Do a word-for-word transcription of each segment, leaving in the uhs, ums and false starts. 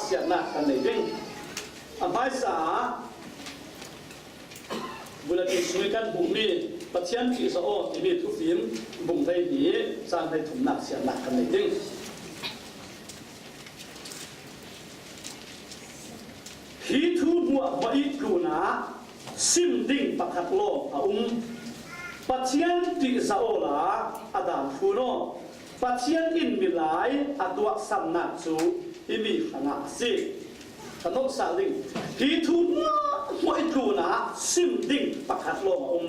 siatnak kan nei ding. A hmaisa ah bulletin sungih kan hmuhmi Pathian ṭihzah aw timi thufim bung hleihnih cang hleithumnak siatnak kan nei ding. Hi thu hmuahhmuah ih tlunah sim ding pakhat lawng a um. Pathian ṭihzah awla a daan thlun aw. Pathian in milai a tuahsannak cu himi hrangah a si. Ka nolh sal ding. Hi thu hmuahhmuah ih tlunah sim ding pakhat lawng a um.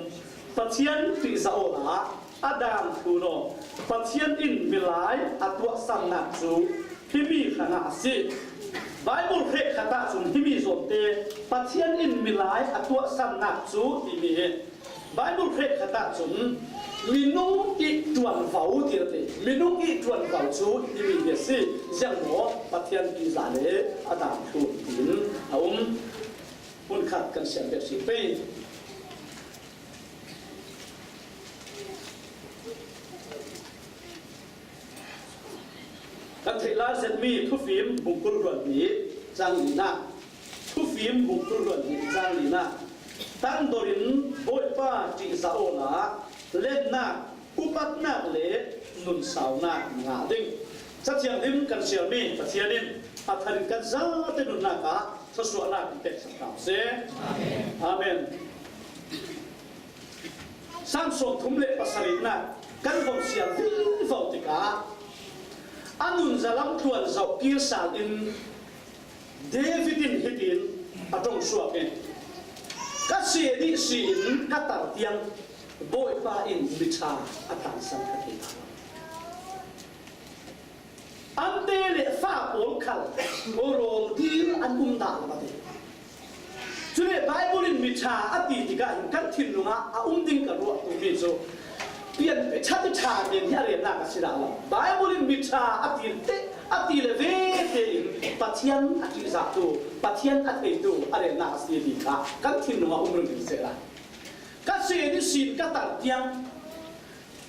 Pathian ṭihzah awla a daan thlun aw. Pathian in milai a tuahsannak cu himi hrangah a si. Baibal hrekkhat ahcun himi zawnte Pathian in milai a tuahsannak cu timi hi. Baibal hrekkhat ahcun minung ih ṭuanvo ti a ti. Minung ih ṭuanvo cu himi hi a si. Ziangmaw Pathian ṭihzah le a daan thlun tiin a um. Hmunkhat kan siam pek si pei. Kan theih lai zetmi Thufim bung kul hluan hnih cang linak. Thufim bung kul hluan hnih cang linak. Tangdor in Bawipa ṭihzah awla lennak, upatnak le nunsaunak ngah ding. Cathiang dim kan sialmi Pathian in a than kan zate nunnak ah thluasuahnak in peksak hna seh. Amen. Sam sawmthum le pasarihnak kan von sial vivo tikah a nunzalam tluan zoh kir sal in David in hitin a ṭongsuak hi. Ka se dih si in ka tar tiang Bawipa in mi ṭha a tlansan ka thei hna. An te le fa pawl khal rawl dil an um dah lo a ti. Cule Baibal in mi ṭha a ti tikah hin kan thinlung ah a um ding ka ruahtu mi cu pianpi ṭha ti ṭha men hi a relnak a si dah lo. Baibal in mi ṭha a ti te, a ti le ve tein Pathian a ṭihzahtu, Pathian a theitu a relnak a si ti kha kan thinlung ah um ringring sehla. Ka se dih si in ka tar tiang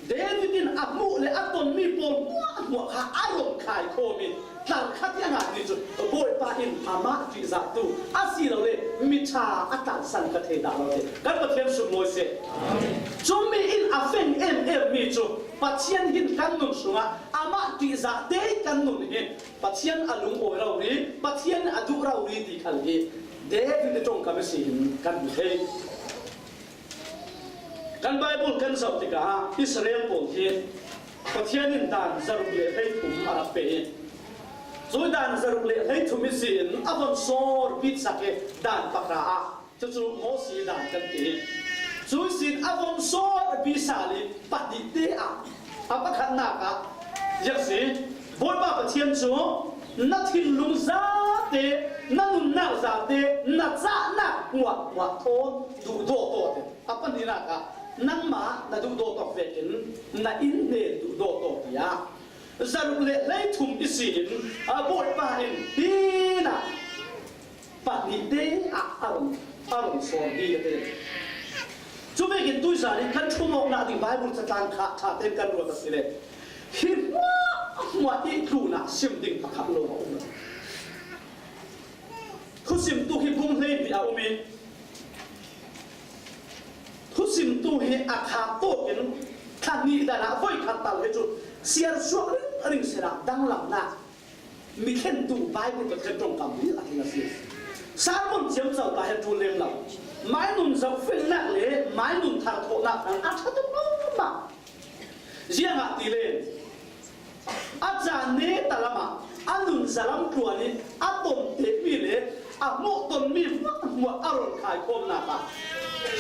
David in a hmuh le a tonmi pawl hmuahhmuah kha a run khaikhawm i tlar kha tiang a ti cu Bawipa in amah ṭihzahtu a si lo le mi ṭha a tlansan ka thei dah lo ti. Kan Pathian sunglawi seh. Cumi in a feng em em mi cu Pathian hin kan nun sungah amah ṭihzah te kan nun hi Pathian a lungawi rori, Pathian a duh rori ti khal hi David ṭongkam ihsin kan hmu thei. Kan Baibal kan zoh tikah Israel pawl hi Pathian in dan zaruk le hleithum a rak pe i, cu dan zaruk le hleithum ihsin a von sawr bik sak i dan pakra ah cucu Moses dan kan ti. Cu ihsin a von sawr bik sal i pahnih te ah a pakhatnak ah ziak si, Bawipa Pathian cu na thinlung zate, na nunnak zate, na cahnak hmuahhmuah thawn duhdaw taw te. A pahnihnak ah nangmah na duhdaw tawk vekin na inn hnen duhdaw taw tiah zaruk le hleithum ihsin a Bawipa in hinah pahnih te ah a run, a run sawn hi a ti. Cu vekin tuizan in kan ṭhum awknak ding Baibal catlang kha ṭha tein kan ruat a si le hi hmuahhmuah ih tlunah sim ding pakhat lawng a um lo. Thusimtu hi bung hleihnih a um i, thusimtu hi a khak tawk in thla hnih dan ah voikhat tal hi cu siar suak ringring sinah danglamnak mi thlentu Baibal Pathian ṭongkam hi a ding a si. Sermon ciamco ta hi ṭul lem lo. Mainun zohfelnak le mainun thar thawhnak hmang a ṭha tuk lawmmam. Ziangahtile a ca neta lamah a nunzalam tluan i a ton tehmi le a hmuh tonmi hmuahhmuah a run khaikhawmnak ah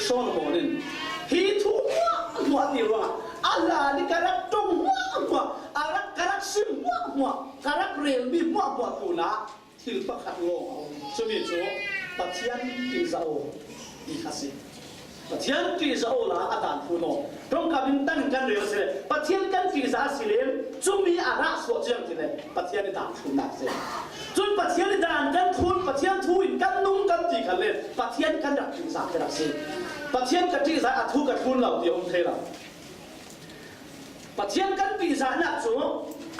Solomon in hi thu hmuahhmuah ti ruangah a hlan i ka rak ṭong hmuahhmuah, a rak, ka rak sim hmuahhmuah, ka rak relmi hmuahhmuah tlunah thil pakhat lawng a um. Cumi cu Pathian ṭihzah aw ti kha si. Pathian ṭihzah awla a daan thlun aw. Ṭongkam in tang in kan rel a si le Pathian kan ṭihzah a si le cumi a rah suah ciang ti le Pathian i daan thlunnak si. Cun Pathian i daan kan thlun, Pathian thu in kan nung kan ti khan le Pathian kan rak ṭihzah te rak si. Pathian ka ṭihzah a thu ka thlun lo ti a um thei lo. Pathian kan ṭihzahnak cu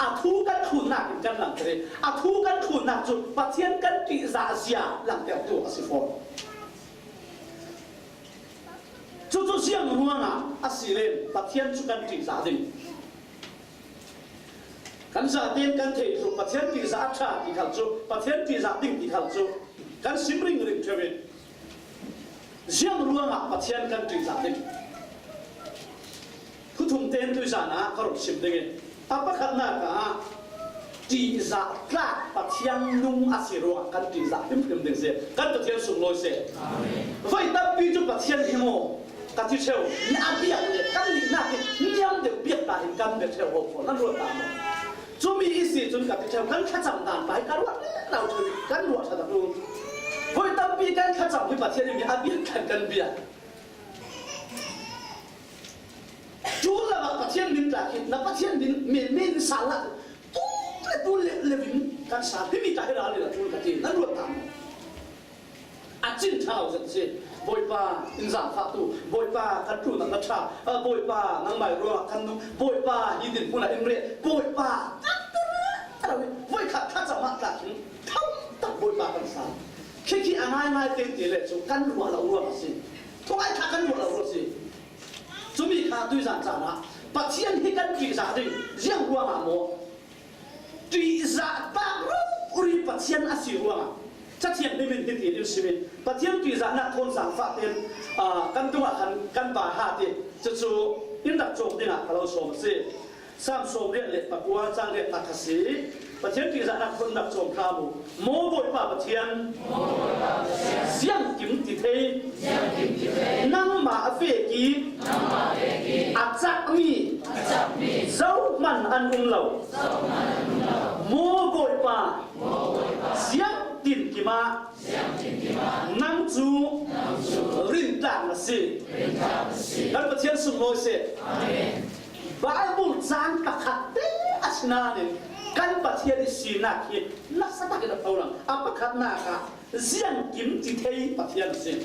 a thu kan thlunnak in kan langhter i a thu kan thlun nak cu Pathian kan ṭihzah zia langhtertu a si fawn. Cucu ziang ruangah a si len Pathian cu kan ṭihzah ding? Kan zaten kan theih tluk Pathian ṭihzah a ṭha ti khal cu, Pathian ṭihzah ding ti khal cu kan sim ringring ṭheu i, ziang ruangah Pathian kan ṭihzah ding? Thuthum tein tuizan ah ka run sim ding i, a pakhatnak ah ṭihzah tlak Pathian nung a si ruangah kan ṭihzah hrimhrim ding si. Kan Pathian sunglawi si. Voi tampi cu Pathian hi maw ka ti ṭheu, mi a biak le kan lihnak hi niam deuh biak ta in kan bia ṭheu ho kho nan ruat ta maw? Cumi i si cun ka ti ṭheu, kan thlacam dan pai ka ruat le lo ṭheu i kan ruah ṭha tak lo. Voi tampi kan thlacam hi Pathian in mi a biak khan kan bia. Cu lama Pathian min tla khi na Pathian min, min, min sal la tu le tu le le vin kan sal hi mi tla hi ra le la tu ka ti nan ruat ta maw? A cin ṭha lo zet si. Bawipa, in zaangfahtu, Bawipa, kan tlunnak na ṭha, a, Bawipa, nangmai ruangah kan nung, Bawipa, hi dinhmun ah in riah, Bawipa, kan ti rih a lo i, voi khat khat cam ah tlak hin, thong tak Bawipa kan sa. Khi khi a ngaingai te ti le cu kan ruah lo ruang a si. Thungai kha kan ruah lo ruang a si. Cumi kha tuizan caan ah Pathian hi kan ṭihzah ding, ziang ruangah maw? Ṭihzah tak rori Pathian a si ruangah Cathiang hnim in hitin in sim i, Pathian ṭihzahnak thawn zaangfah tein, aa, kan tungah khan kan pa ha ti. Cucu in rak cawng dingah ka lo sawm a si. Sam sawm riat le pakua cang riat tak a si. Pathian ṭihzahnak thawn rak cawng kha mu. Maw Bawipa Pathian, ziangkim ti thei, nangmah a vek i a cakmi zohman an um lo. Maw Bawipa, ziangtinkim ah nang cu rintlak na si. Kan Pathian sunglawi si. Baibal cang pakhat te a si nain kan Pathian i sinak hi nasa takin a pholang. A pakhatnak ah ziangkim ti thei Pathian a si.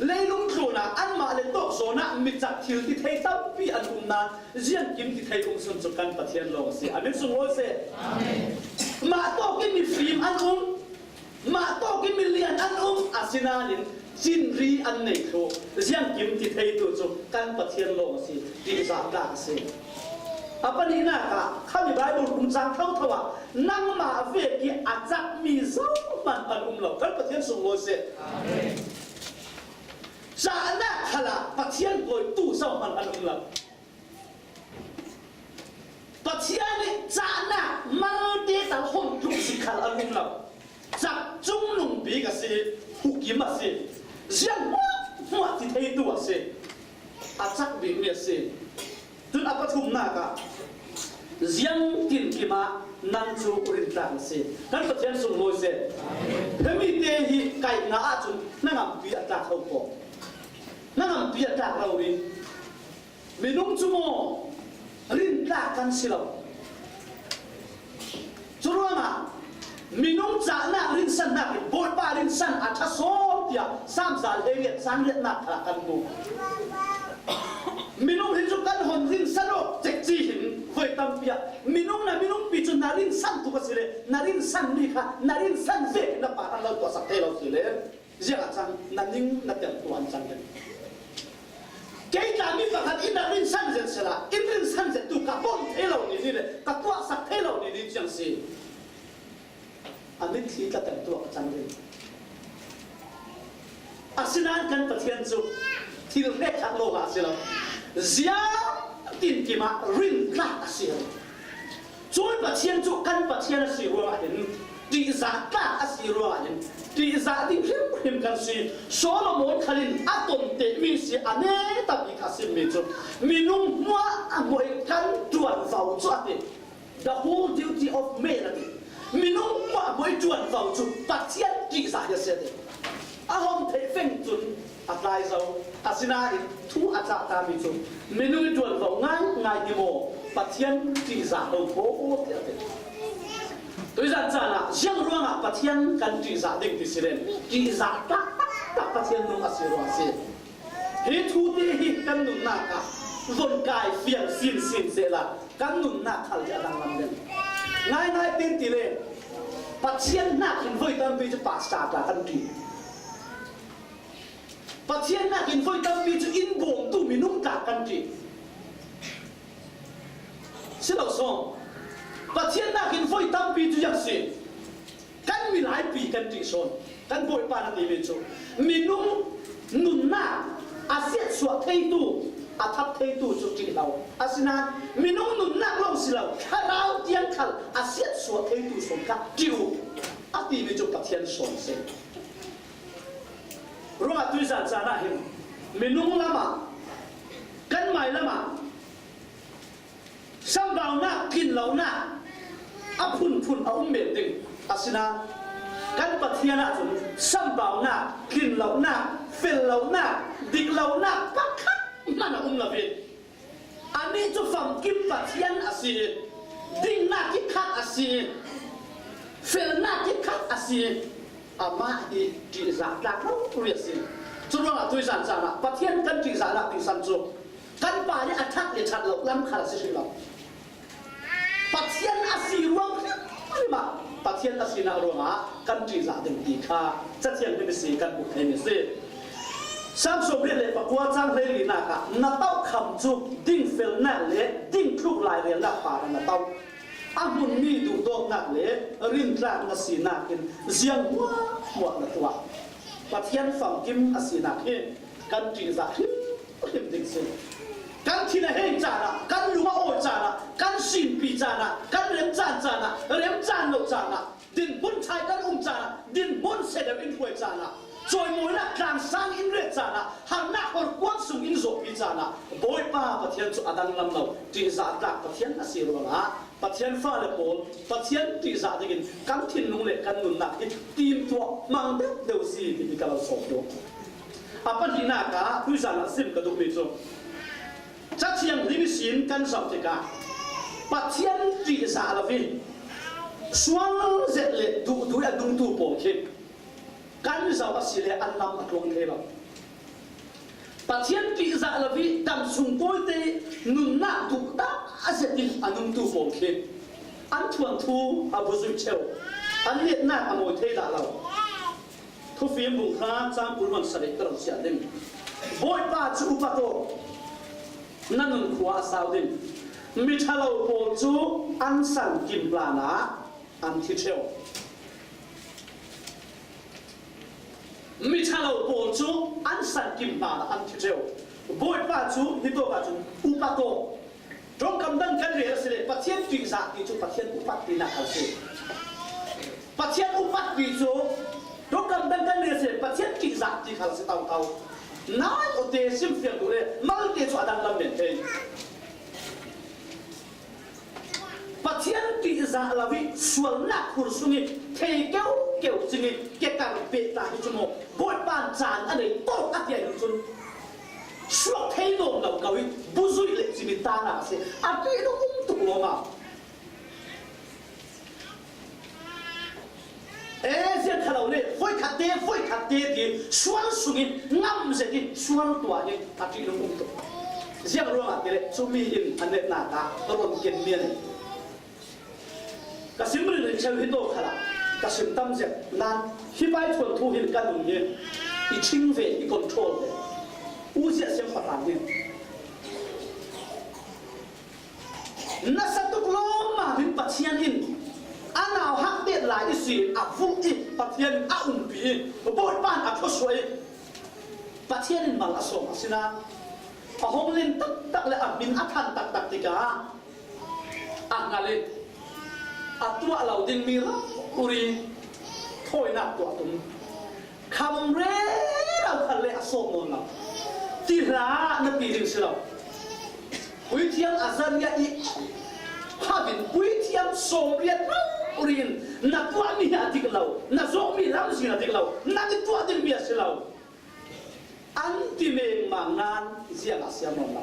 Leilung tlunah anmah le tawk zawnah mi cak thil ti thei tampi an um nain ziangkim ti thei um sun cu kan Pathian lawng a si. A min sunglawi si. Mah tawk in mifim an um. Mah tawk in milian an um, asinain cinri an nei thluh. Ziangkim ti theitu cu kan Pathian lawng a si, ṭihzah tlak a si. A pahnihnak ah, khami Baibal kum cang thotho ah, nangmah vek i a cakmi zohman an um lo. Kan Pathian sunglawi si. Cahnak khal ah Pathian kawitu zohman an um lo. Pathian nih cahnak malte tal hon tluk si khal a um lo. Cak cungnung bik a si, hukim a si, ziang hmuahhmuah ti theitu a si, a cak bikmi a si. Cun a pathumnak ah ziangtinkim ah nang cu rintlak na si. Kan Pathian sunglawi si. Himi te hi kaihnak ahcun hnangampi a tlak ho ko. Hnangampi a tlak lo rih. Minung cu maw rintlak kan si lo. Curuangah minung cahnak rinsannak in Bawipa rinsan a ṭha sawn tiah Saam za hlei riat cang riatnak kha kan hmu. Minung hi cu kan hon rinsan awk cekci hin voi tampi ah minung na minung pi cu na rinsan tuk a si le na rinsan mi kha na rinsan ve na pa an lo tuahsak thei lo si le. Ziah a cang, na ning na teltu an cang ding. Kei tla mi pakhat in na rinsan zet sela, in rinsan zet tu ka bawm thei lo ni ni le ka tuahsak thei lo ni ni ciang si. A mitthli tla teltu a ka cang ding. Asinain kan Pathian cu thil hrekkhat lo a si lo. Ziangtinkim ah rintlak a si lo. Cun Pathian cu kan Pathian a si ruangah hin, ṭihzah tlak a si ruangah hin, ṭihzah ding hrimhrim kan si. Solomon khal in a ton tehmi si, a neta bik a simmi cu, minung hmuahhmuah kan ṭuanvo cu a ti. The whole duty of man a ti. Minung hmuahhmuah ṭuanvo cu Pathian ṭihzah hi a si a ti. A hom theih feng cun a tlai zo, asinain thu a tlahta mi cu minung i ṭuanvo ngaingai hi maw Pathian ṭihzah lo ko tiah a ti. Tuizan caan ah ziang ruangah Pathian kan ṭihzah ding ti si len ṭihzah taktak Pathian nung a si ruang a si. Hi thu te hi kan nunnak ah von kai fiang sinsin sehla kan nunnak khal hi a danglam ding. Ngaingai tein ti le Pathian hnakin voi tampi cu pastor tla kan ṭih. Pathian hnakin voi tampi cu inn bawmtu minung tla kan ṭih. Si lo sawn. Pathian hnakin voi tampi cu ziang si. Kan milaipi kan ṭih sawn. Kan Bawipa na timi cu minung nunnak a siatsuah theitu, a that theitu cu ṭih lo. Asinain minung nunnak lawng si lo, thlarau tiang khal a siatsuah theitu sawn kha ṭih uh, a timi cu Pathian sawn a si. Ruangah tuizan caan ah hin minung lamah, kan mai lamah sambaunak, tlinlonak a phunphun a um men ding. Asinain kan Pathian ahcun sambaunak, tlinlonak, fellonak, diklonak pakhat hmanh a um lo i, anih cu famkim Pathian a si i, dingnak hi khat a si i, felnak hi khat a si i, amah hi ṭihzah tlak rori a si. Curuangah tuizan caan ah Pathian kan ṭihzahnak ding san cu kan pa nih a ṭhat le ṭhat lo lam khal a si hrih lo. Pathian a si ruang hrimhrim ah Pathian a sinak ruangah kan ṭihzah ding ti kha Cathiang hming si kan hmuh theimi si. Salm sawmriat le pakua cang hleilinak ah na tohkham cu dingfelnak le dingthluk lairelnak par a na toh. A hmunmi duhdawtnak le rintlak na sinak in ziang hmuahhmuah na tuah. Pathian famkim a sinak hi kan ṭihzah hrimhrim ding si. Kan thin a hei caan ah, kan lung a awi caan ah, kan sinpi caan ah, kan remcaan caan ah, remcaan lo caan ah, dinhmun chai kan um caan ah, dinhmun sedeu in hruai caan ah, cawimawinak tlangsang in ret caan ah, harnak horkuang sung in zawhpi caan ah, Bawipa Pathian cu a danglam lo, ṭihzah tlak Pathian a si ruangah, Pathian fale pawl, Pathian ṭihzah dingin kan thinlung le kan nunnak hi timtuah hmang deuhdeuh si timi ka lo sawm duh. A pahnihnak ah tuizan ah sim ka duhmi cu, Cathiang hming sin kan zoh tikah Pathian ṭihzah lo i sual zet le duhdui a nungtu pawl khi kan zoh a si le an lam a tluang thei lo. Pathian ṭihzah lo i dam sung tawite nunnak duhdah a zet in a nungtu pawl khi an thuanthu a buzuih ṭheu, an netnak a mawi thei dah lo. Thufim bung hra cang kul hmanh sadik ka lo chiah ding. Bawipa cu upat aw, na nun khua a sau ding. Miṭhalo pawl cu an san kim hlan ah an thi ṭheu. Miṭhalo pawl cu an san kim hlan ah an thi ṭheu. Bawipa cu hitawk ahcun upat aw. Ṭongkam dang kan rel a si le Pathian ṭihzah ti cu Pathian upat tinak a si. Pathian upat ti cu ṭongkam dang kan rel a si le Pathian ṭihzah ti khal a si tauto. Nai awte simfiang duh le malte cu a danglam men thei. Pathian ṭihzah lo i sualnak khur sung i thei keukeu cing i kekar pehtlai hi cu maw Bawipa caan a nei tawk a ti ahcun suak thei nawn lo ko i buzuih le cimit ta nak a si. A ṭihnung um tuk lawm a. Ee, ziang kha lo le, voikhat te, voikhat te ti sual sung i ngam zet i sual tuah i a ṭihnung um tuk. Ziang ruangah ti le, cumi in a netnak ah ka rawn ken mian. Ka sim ringring cheu hi tawk khalah ka sim tam zet nan hi pai thuanthu hin ka nun hi i ching ve, i control ve. U Zia Siang Pathian hi nasa tuk lawmam in Pathian in a nau hak pet lai i si a vulh i Pathian in a umpi i Bawipa in a thluasuah i Pathian in mal a sawm a si nain a hong len taktak le a hmin a than taktak tikah a hngal i a tuah lo dingmi rori thawinak tuah tum. Kham rero khat le a sawm nawn lo. Ti hlah na ti ding si lo. Puithiam a zariah i phavin puithiam sawmriat rori in na tuahmi hi a dik lo, na zawhmi lamzin a dik lo, na i tuah dingmi a si lo. An ti mengmang nan ziang a siam nawn lo.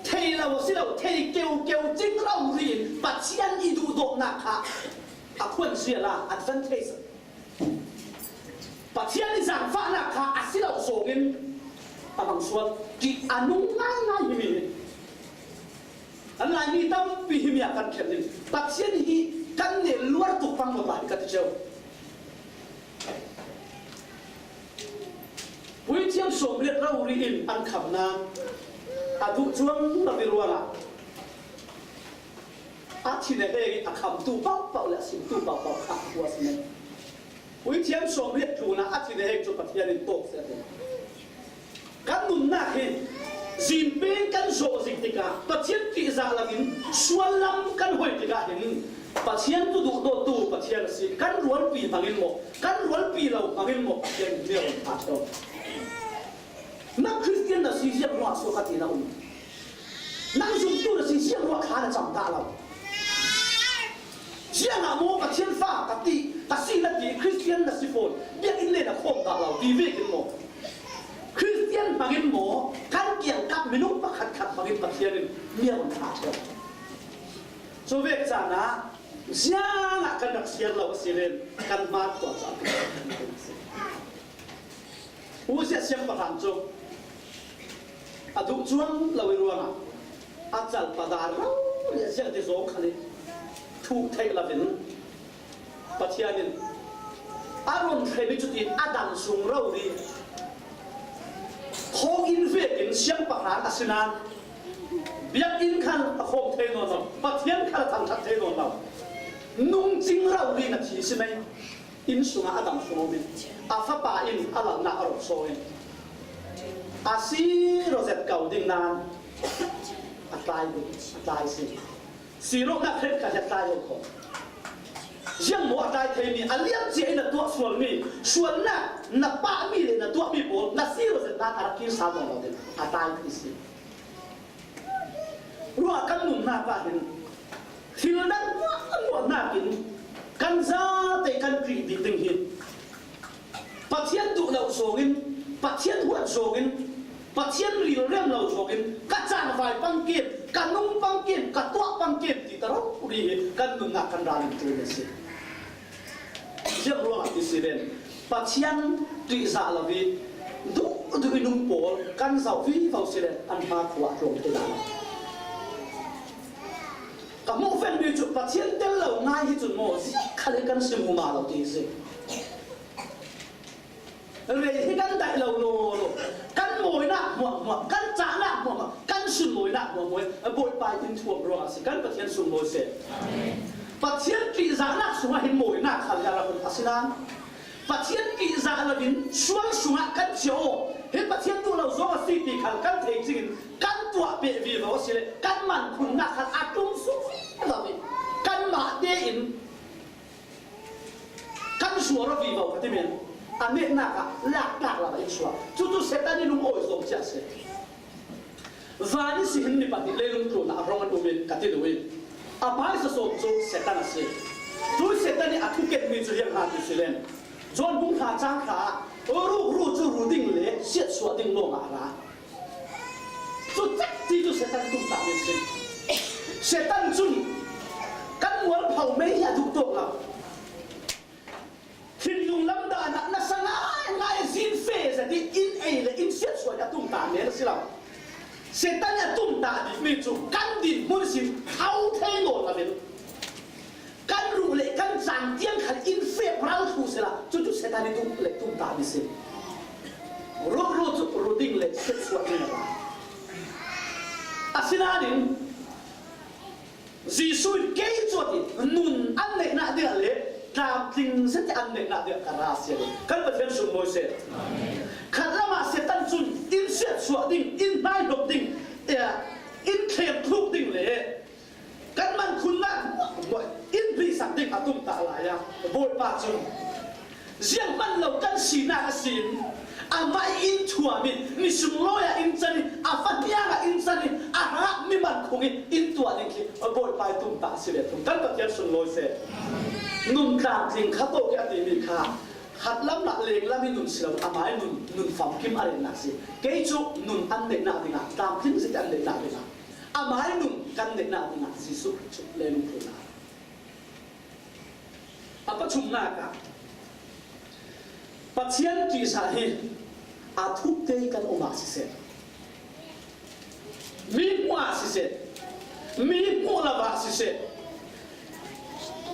Thei lo a si lo, thei keukeu cing rori in Pathian i duhdawtnak kha a khuan zia la advantage. Pathian i zaangfahnak kha a si lo zawngin a hmang sual ṭih a nung ngaingai himi hi. An Laimi tampi himi ah kan khen ding. Pathian hi Kan nel luar tuk pang mawk lai ka ti ceu. Puithiam sawmriat rori in an khamna a duh chuang lo i ruangah a thin a heng a khamtu paupau le a simtu paupau kha a puas nen. Puithiam sawmriat tluna a thin a heng cu Pathian in tawk sia te. Kan nunnak hi zinpeng kan zawh zik tikah Pathian ṭihzah lakin sual lam kan hoih tikah hin Pathian tu duhdawtu Pathian a si. Kan rualpi hmangin maw, kan rualpi lo hmangin maw, Pathian in mi a run ṭha ṭheu. Nang Khristian na si ziang ruah suak a ti na um. Nang zumtu na si ziang ruah thla na cam dah lo. Ziangah maw Pathian fa ka ti, ka si na ti, Khristian na si fawn, biakinn le na khawm dah lo, ti vekin maw. Khristian hmangin maw, kan kiangkap minung pakhat khat hmangin Pathian in mi a run ṭha ṭheu. Cu vek caan ah, ziangah kan rak siar lo a si len, kan hmaikhuak caah kan rak kan si. Uzziah siangpahrang cu a duh cuang lo i ruangah a calpa dar rori a ziah ti zong khan i thuh theih lo in Pathian in a run hrem i cutin a dang sung rori thawnginn vekin siangpahrang a si nain biakinn khal a khawm thei nawn lo, Pathian khal a thangṭhat thei nawn lo. Nungcing rori na thi si mei. Inn sungah a dang sung in a fapa in a lalnak a rak sawh in a siro zet ko ding nain a tlai ding, a tlai si. Sironak hrenkhat hi a tlai lo ko. Ziang maw a tlai theimi, a liam cia in a tuah sualmi, sualnak na pahmi le na tuahmi pawl na siro zet nain a rak kir sal lo ding, a tlai ti si. Ruah kan nunnak ah hin thil dang ruahnak in kan zate kan ṭih bik ding hi. Pathian duh lo zawngin, Pathian huat zawngin, Pathian rilrem lo zawngin ka cangvai pangkim, ka nung pangkim, ka tuah pangkim ti ta rori hi kan nunnak kan ral in ṭul a si. Ziah ruangah ti si len, Pathian ṭihzah lo i duhduh i nung pawl kan zoh vivo si len an hmaikhuak a tlawm te dah lo. Ka hmuh fenmi cu Pathian tel lo ngai hi cun maw, ziah khal in kan si mumal lo ti hi si. Rei hi kan daih lo lawlaw, kan mawinak hmuahhmuah, kan cahnak hmuahhmuah, kan sunlawinak hmuahhmuah a Bawipa in thuam ruangah a si. Kan Pathian sunglawi seh. Pathian ṭihzahnak sungah hin mawinak khal hi a rak um a si nain Pathian ṭihzah loin sual sungah kan chia aw. Hi Pathian duh lo zong a si ti khal kan thei cingin kan tuah peh vivo a si le kan man khunnak khal a ṭum suk vivo in kanmah tein kan sual aw vivo ka ti men. A nehnak ah lak tlak lo in sual. Cucu Satan i lungawi zong cia si. Van i si hin mi pahnih leilung tlun ah a hrawng an um in ka ti duh in a paisa sawm cu Satan a si. Cu Satan i a thukenmi cu ziang ha ti si len John bung hra cang hra ah rukru cu ru ding le siatsuah ding lawngah a ra. Cu cek ti cu Satan tumtahmi a si. Satan cun kan mualpho mei hi a duh tawk lo. Thinlung lam dan ah nasa ngaingai zin fe zet i in ei le in siatsuah i a tumtah men a si lo. Satan i a tumtah bikmi cu kan dinhmun sin tho thei nawn lo in kan ruh le kan caan tiang khal in feh ral thu sila, cucu Satan i duh le tumtah mi si. Ruh, ruh cu ruh ding le siatsuah ding a ra. Asinain Jesuh in kei cu a ti, nun an neihnak dingah le tlamtling zet an neihnak dingah ka ra a si. Kan Pathian sunglawi seh. Khat lamah Satan cun in siatsuah ding, in hnaihnop ding, eh, in thlem tluk ding le kan man khunnak hmuahhmuah in hlihsak ding a tumtah lai ah Bawipa cun zianghman lo kan sinak a sin, amah i in thuam i, mi sunglawi ah in can i, a fahniang ah in can i, a hak mi man khung i in tuah ding khi Bawipa i tumtah a si ve thum. Kan Pathian sunglawi seh. Nun tlamtling kha tawk i a timi kha khat lam ah lenglam i nun si lo, amah i nun, nun famkim a rennak si. Kei cu nun an neihnak dingah, tlamtling zet an neihnak dingah, amah i nun kan neihnak dingah Jesuh cu leilung tlun a A pathumnak ah Pathian ṭihzah hi a thuk te kan um ah siseh, mi hmuh ah siseh, mi hmuh lo ah siseh,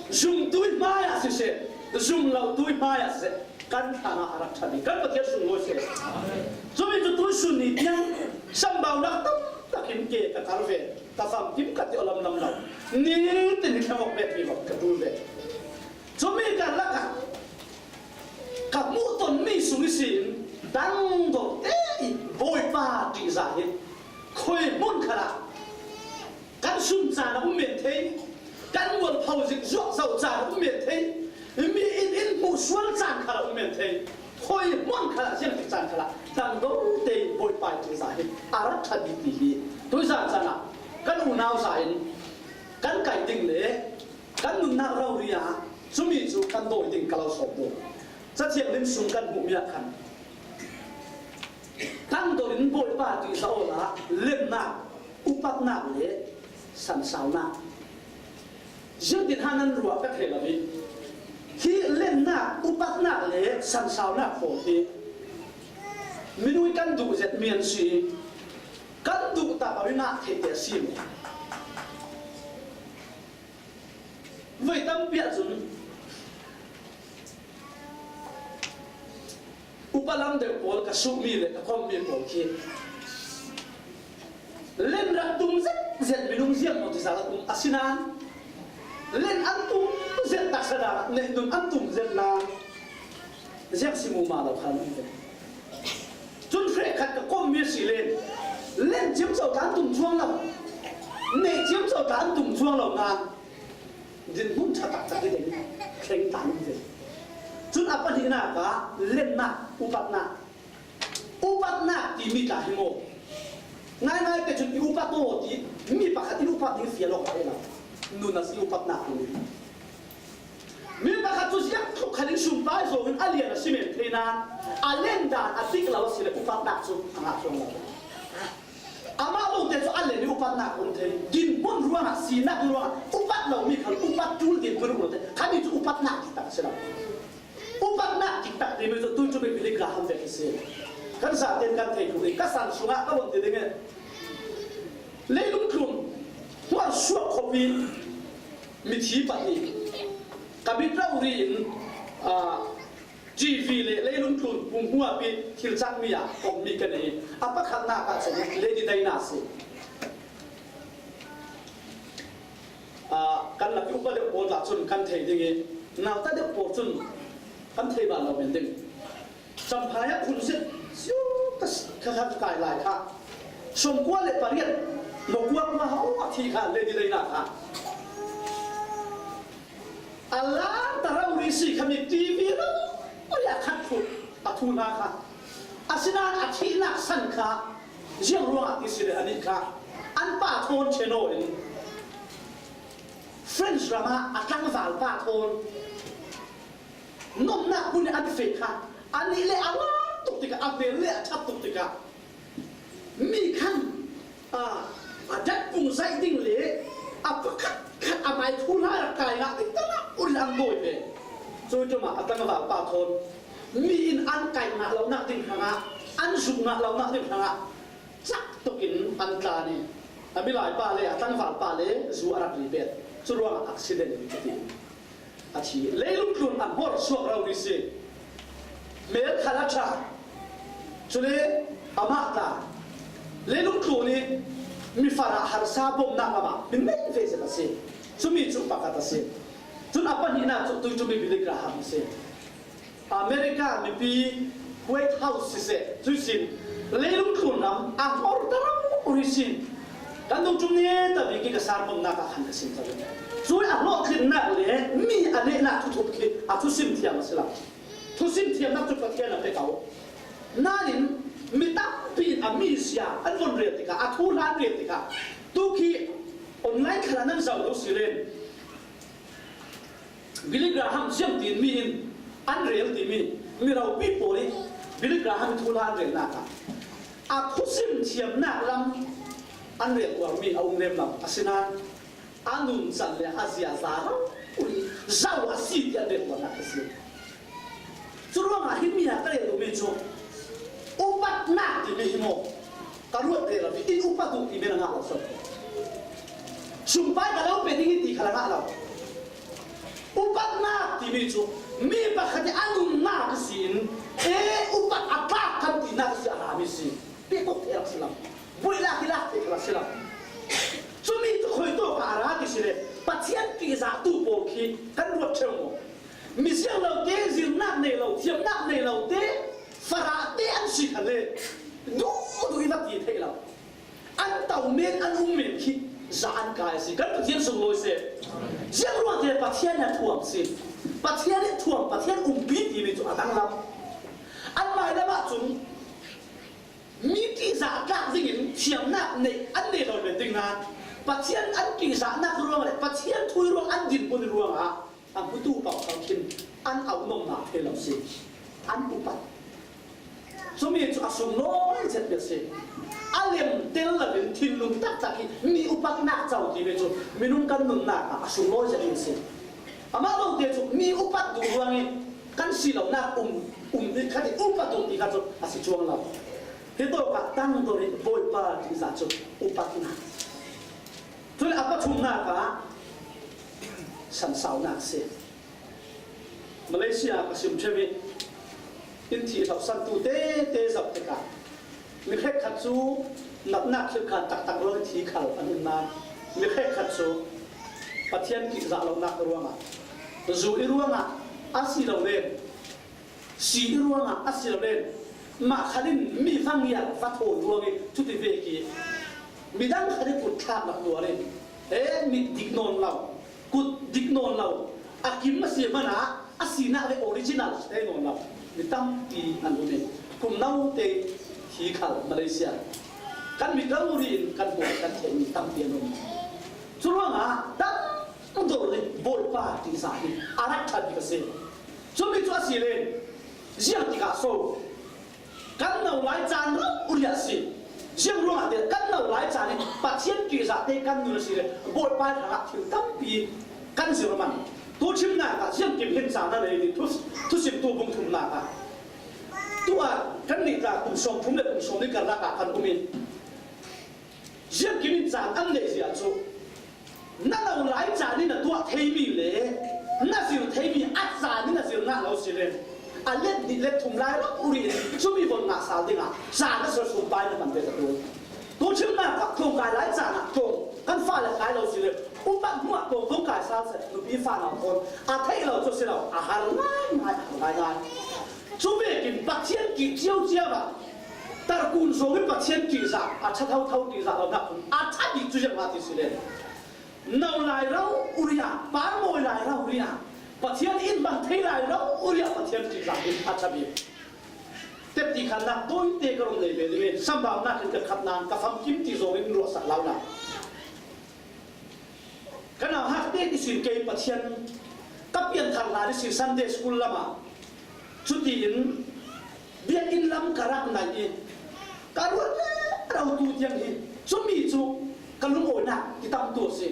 Zumtui hmaiah siseh, zumlotui hmaiah siseh, kan thangah a rak ṭha ding, kan Pathian sunglawi seh. Cumi cu tuisun ni tiang sambaunak tam takin ke ka kar ve, ka famkim ka ti aw lamlam lo. Nitin hi thlang awk pek mi bak ka ṭul ve. Cumi karlak ah ka hmuh tonmi sung ihsin dang dawh te i Bawipa ṭihzah hi khui hmun khalah kan sum caan a um men thei, kan mualpho zik zuak zo caan a um men thei, mi in in hmuh sual caan khal a um men thei, khui hmun khal ah ziangtik caan khal ah dang dawh te Bawipa ṭihzah hi a rak ṭha bik ti hi tuizan caan ah kan unau za in kan kaih ding le kan nunnak rori ah cumi cu kan dawi ding ka lo sawm duh. Cathiang lim sung kan hmuhmi ah khan Tangdor in Bawipa ṭihzah awla lennak, upatnak le sansaunak. Ziangtin ha nan ruah ka thei lo i, hi lennak, upatnak le sansaunak pawl hi minui kan duh zet mi an si i, kan duh tak lo i ngah theih te a si mu. Voi tampi ahcun upa lam deuh pawl ka suhmi le ka khawmmi pawl khi len rak tum zetzet minung ziang maw ti zala tum a si nain len an tum zet taksa dang ah neih nun an tum zet nain ziang si mu ma lo khan an ve. Cun hrekkhat ka kommi a si len, len ciamco tla an tum cuang lo, neih ciamco tla an tum cuang lo nain dinhmun ṭha taktak hi ding thleng tlang ve. Cun a pahnihnak ah lennak, upatnak, upatnak timi tla hi maw? Ngaingai te cun i upat aw ti mi pakhat in upat ding fial awk a lo. Nun a si upatnak timi. Mi pakhat cu ziang tluk khat in sumpai zong in a lian a si men thei nain a len dan a dik lo a si le upatnak cu a ngah cuang lo. Amah lo te cu a len i upatnak um thei. Dinhmun ruangah, sinak ruangah upat lomi khal upat ṭul dinhmun um lo te. Khami cu upatnak diktak a si lo. Upatnak diktak timi cu tuiṭum i Billy Graham vek hi si. Kan zaten kan thei tuk i ka san sungah ka von ti ding i leilung tlun hmuar suak khawh i mithi pahnih ka mit rori in, aa, T V le leilung tlun hung hmuap i thil cakmi ah kongmi ka nei. A pakhatnak ah cun Lady Diana a si. Aa, kan lak i upa deuh pawl tla cun kan thei ding i, nauta deuh pawl cun kan thei bal lo men ding. Champhai ah phun zet ziu ka, ka, ka kai lai kha. Sawmkua le pariat, mawkua kua hau a thi kha Lady Diana kha. A lanta rori si kha mi T V rori a khat phut a thu hna kha. Asinain a thihnak san kha ziang ruangah ti si le anih kha an pa thawn ṭhen aw in French ram ah a tlangval pa thawn nomnak hmun an feh kha. Anih le a lam tuk tikah, a hmel le a ṭhat tuk tikah, mi khan, aa, a datpung zaih ding le a pakhat khat a mai thuhla rak kai ngah ding tana ul an dawi ve. Cuih ṭum ah a tlangval pa thawn mi in an kaih ngah lonak ding hrangah, an zuk ngah lonak ding hrangah cak tuk in an tlan i a milai pa le a tlangval pa le zu a rak ri bet. Cu ruangah accident in ka ti. A thi. Leilung tlun a hmor suak rori si. Mel khal a ṭha. Cule amah tla leilung tlun i mi farah harsa bawmhnak lamah mi ngeih ve zet a si. Cumi cu pakhat a si. Cun a pahnihnak cu tuiṭum i Billy Graham a si. America mipi White House siseh, cuih sin leilung tlun ram a hmor ta rori sin. Kan dungṭum neta bik i ka sermonnak ah khan ka sim cang. Cuih a hlawhtlinnak le mi a nehnak thuthup khi a thusim thiam a si lo. Thusim thiamnak cu Pathian a pe ko. Nain mi tampi in a mizia an von rel tikah, a thuhla an rel tikah, tu khi online khalah nan zoh lo si len. Billy Graham ziangtin mi in an rel timi mi ropi pawl i Billy Graham i thuhla an relnak ah a thusim thiamnak lam an rel tuarmi a um lem lo. Asinain a nuncan le a ziaza rori zo a si ti an rel tuarnak a si. Cu ruangah himi ah ka rel duhmi cu upatnak timi hi maw? Ka ruat rero i in upat uh timi na ngah lo sawn. Sumpai ka lo pe ding i ti kha la ngah lo. Upatnak timi cu mi pakhat i a nunnak ihsin, e, upat a tlak kan tinak ihsi a rami si. Pehkok thei rak si lo. Buailak i lak thei rak si lo. Cumi cu khuitawk ah a ra ti si le Pathian ṭihzahtu pawl khi kan ruat ṭheu maw? Mizia lo te, zirnak nei lo, thiamnak nei lo te, farah te an si khan le duh duh i va ti theih lo. An to men, an um men khi za an kai a si. Kan Pathian sunglawi seh. Ziangruangte Pathian a thuam si. Pathian i thuam, Pathian umpi timi cu a danglam. An mailam ahcun mi ṭihzah tlak dingin thiamnak neih an nei lo ve ding nain Pathian an ṭihzahnak ruang le Pathian thui ruang an dinhmun ruangah a hmutu paoh khin an auhnawmnak thei lo si. An upat. Cumi cu a sunglawi zet bik si. A lem tel loin thinlung taktak hi mi upatnak co timi cu minung kan nunnak ah a sunglawi zet bik si. Amah lote cu mi upat duh ruangin kan si lonak um, um dih khat i upat duh ti kha cu a si cuang lo. Hitawkah tangdor i Bawipa ṭihzah cu upatnak. Cule a pathumnak ah sansaunak a si. Malaysia ka sim ṭheu i in thih hlauhsantu tete zoh tikah mi hrekkhat cu natnak thilkhan taktak ruang i thi khal an um nain mi hrekkhat cu Pathian ṭihzah lonak ruangah zu i ruangah a si lo len si i ruangah a si lo len mah khat in mi hmang i a va thawn ruang i cuti vek i midang khat i kut thlak rak tuar in he mit dik nawn lo, kut dik nawn lo, a kim a si hmanah a sinak le original si thei nawn lo mi tampi an um i kum note hi khal Malaysia kan mit rori in kan hmuh kan theih mi tampi an um. Curuangah dang dor le Bawipa ṭihzah hi a rak ṭhat bik a si. Cumi cu a si le ziang tikah so kan no lai caan rauh riah si. Ziang ruangah te kan no lai caan in Pathian ṭihzah te kan nun a si le Bawipa hrangah thil tampi kan zir man. Tu chimnak ah ziang kim hin caan a nei ding thu, thusimtu bung thumnak ah tu ah kan nih tla kum sawm thum le kum sawm nih karlak ah kan um i ziang kim in caan an neih zia cu na lo lai caan in na tuah theimi le na zir theimi a caan in na zir ngah lo si le a let nih let thum lai rak uri in cumi von ngah sal dingah caan a sawsum pai na man te ka tu. Tu chimnak ah tlawngkai lai caan ah tlawng kan fa le kai lo si le upat hnuah tlawng von kai sal seh nupi fa nau thawn a theih lo cu si lo a har ngai ngai a har ngai ngai. Cu vekin Pathian ṭih cio cio ah tarkun zong in Pathian ṭihzah a ṭha thotho ṭihzah lo nak a ṭha bik cu ziah ti si le no lai rauh riah, parmawi lai rauh riah, Pathian in bang thei lai rauh riah Pathian ṭihzah in a ṭha bik. Tepti khannak tawite ka rung nei ve ding i sambaunak in ka khat nain ka famkim ti zong in ruahsak lo na. Ka nauhak te ihsin kei Pathian ka pianthar hlan ihsin Sunday school lamah cutiin biakinn lam ka rak naih i ka ruat rero tu tiang hi cumi cu ka lungawinak kitamtu a si.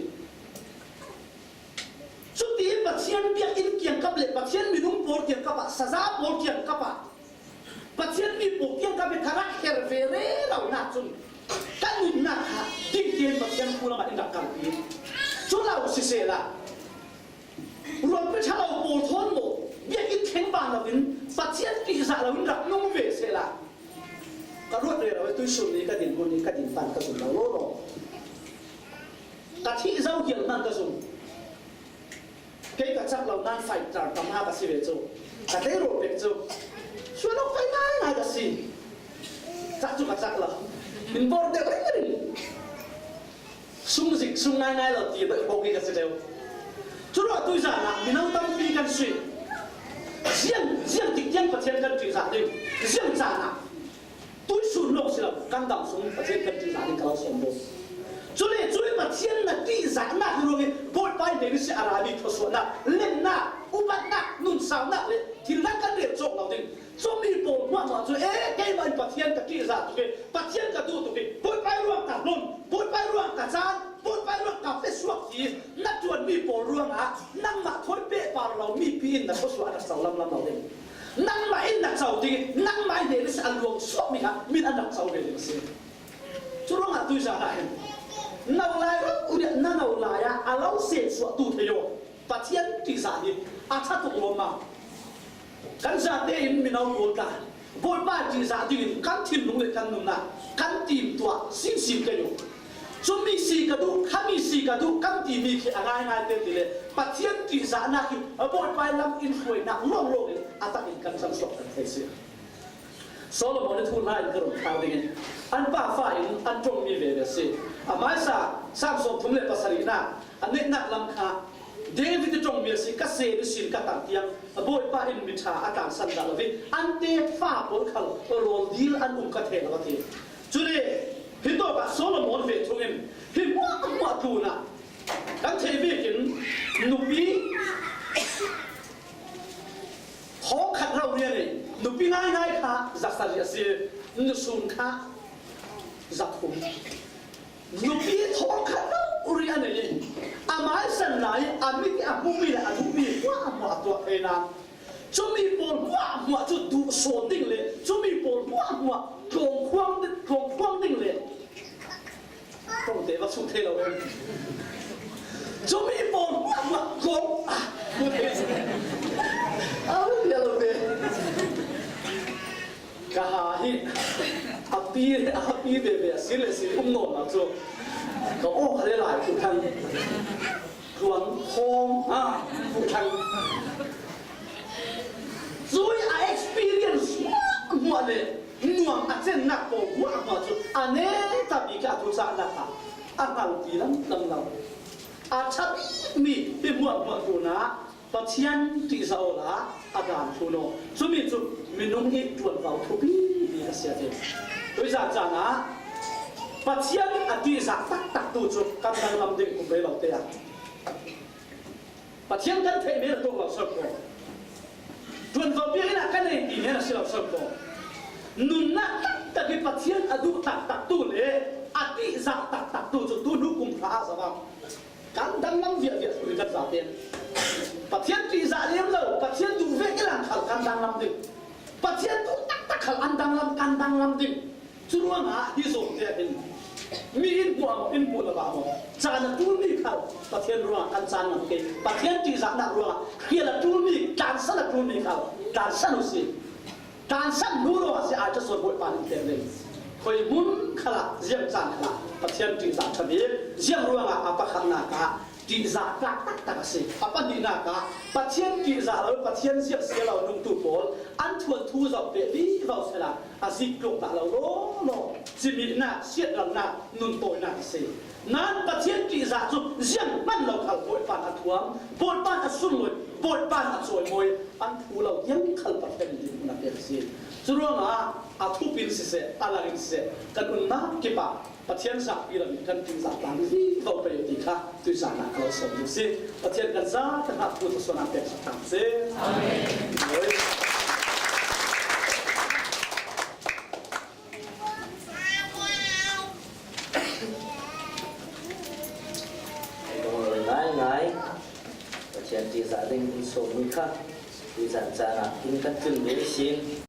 Cutiin Pathian biakinn kiangkap le Pathian minung pawl kiangkap ah, saza pawl kiangkap ah Pathian mi pawl kiangkap i ka rak her ve rero nak cun ka nunnak kha dingtiang Pathian thu lamah in rak kalpi. Cu lo sisehla rualpi ṭha lo pawl thawn maw biakinn thleng ban loin Pathian ṭihzah loin rak nung ve sehla ka ruat rero i tuisun ni ka din hmun ni ka din tan ka zum lo law law ka thih zo hial hman ka zum. Kei ka cak lo nan fighter tam ha ka si ve cu ka tei rawh pek cu sual lo kai ngai ngai ka si. Cak cu ka cak lo. Min bor deuh ringring. Sung zik sung ngai ngai lo ti bawk hi ka si deuh. Curuah tuizan ah mino tampi kan si. Ziang ziang tik tiang Pathian kan ṭihzah ding ziang caan ah tuisun lawng si lo kan dam sung Pathian kan ṭihzah ding ka lo sawm deuh. Cule cui Pathian na ṭihzahnak hi ruangin Bawipa in hnen ihsi a rami thluasuahnak lennak upatnak nunsaunak le thil dang kan rel cawk lo ding. Cumi pawl hmuahhmuah cu e keimah in Pathian ka ṭihzah tuk i Pathian ka duh tuk i Bawipa ruang ka hlon Bawipa ruang ka caan Bawipa ruang ka pe suak ti na ṭuanmi pawl ruangah nangmah thawi pehpar lo mipi in na thluasuah a rak co lamlam lo ding. Nangmah in na co ding i nangmah in hnen ihsi a luang suakmi kha min an rak co ve ding a si. Cu ruangah tuizan ah hin no lai rauh riah na no lai ah a lo sehsuahtu thei aw. Pathian ṭihzah hi a ṭha tuk lawm a. Kan zate in mino pawl tla, Bawipa ṭihzah dingin kan thinlung le kan nunna kan timtuah simsim kei u. Cumi si ka duh, khami si ka duh kan timi khi a ngaingai te ti le Pathian ṭihzahna khi a Bawipa lam in hruainak lawnglawng in a takin kan chan suak kan thei si. Solomon nih thu hla in ka run khar dingin an pa fa in an ṭongmi veve si. A hmaisa Sam sawmthum le pasarihna a neihnak lam kha David ih ṭongmi a si, ka sem ihsin ka tang tiang a Bawipa in mi ṭha a tlansan dah lo hi, an tefa pawl khal rawl dil an um ka thei lo a ti. Cule hitawkah Solomon ve thungin hi hmuahhmuah tlunah kan theih vekin nupi thawngkhat rau rian ei, nupi ngaingai kha zasarih a si, nusun kha zathum. Nupi thawngkhat rau rian ei, a maisan lai a mit a hmuhmi le a duhmi hmuahhmuah a tuah theinak. Cumi pawl hmuahhmuah cu duh sawn ding le cumi pawl hmuahhmuah tlawngkhuang, tlawngkhuang ding le Ṭongte va suk thei lo em? Cumi pawl hmuahhmuah kong a hmu thei. A hmu thei lo ve. Ka ha hi a pi, a pi ve ve a si le si um nawn lo cu ka aw kha le lai ku thang. Tluang khawng a ku thang. Cui a experience hmuahhmuah le nuam a cennak pawl hmuahhmuah cu a neta bik ah a thucahnak ah a hngalpi lamlam lo. A ṭha bikmi hi hmuahhmuah tlunah Pathian ṭihzah awla a dan thlun aw. Cumi cu minung ih ṭuanvo thupi bik a si a ti. Tuizan caan ah Pathian a ṭihzah taktak tu cu kan danglam ding kum rei lo te ah. Pathian kan theih men a tuak lo sawm ko. Ṭuanvo biakinn ah kan ei ti men a si lo sawm ko. Nunnak taktak hi Pathian a duh taktak tu le a ṭihzah taktak tu cu tu hnu kum hra ah zoh kan danglam viahviah tu kan zate. Pathian ṭihzah lem lo, Pathian duh vek i lang khal kan danglam ding. Pathian duh taktak khal an danglam, kan danglam ding. Curuangah hi zawngte ah hin mi in hmuah maw, in hmuh lo ah maw, caan a ṭulmi khal Pathian ruangah kan caan ngam kei. Pathian ṭihzahnak ruangah hrial a ṭulmi, tlansan a ṭulmi khal tlansan uhsi. Tlansan hnu ruangah si ai ṭha sawn Bawipa nih in teng ding. Khuihmun khalah, ziang caan khalah Pathian ṭihzah ṭha bik, ziang ruangah a pakhatnak ah ṭihzah tlak taktak a si. A pahnihnak ah Pathian ṭihzah lo, Pathian ziah si lo nungtu pawl an thuan thu zoh peh vivo sehla a zik tluk dah lo lawlaw cimihnak, siatralnak, nuntawinak a si. Nain Pathian ṭihzah cu zianghman lo khal Bawipa a thuam, Bawipa a sunlawih, Bawipa a cawimawi, an phu lo tiang khal Pathian in dinhmun a pek a si. Curuangah a thup in siseh, a lang in siseh, kan nunnak kip ah Pathian zakpi lo in kan ṭihzah tlang vivo pei ti kha tuizan ah ka lo sawm duh si. Pathian kan za kan hah thu tawsuan ah pek sak tlang si. Amen. Ngaingai Pathian ṭihzah ding in sawm mi kha tuizan caan ah in kan tlin ve sin.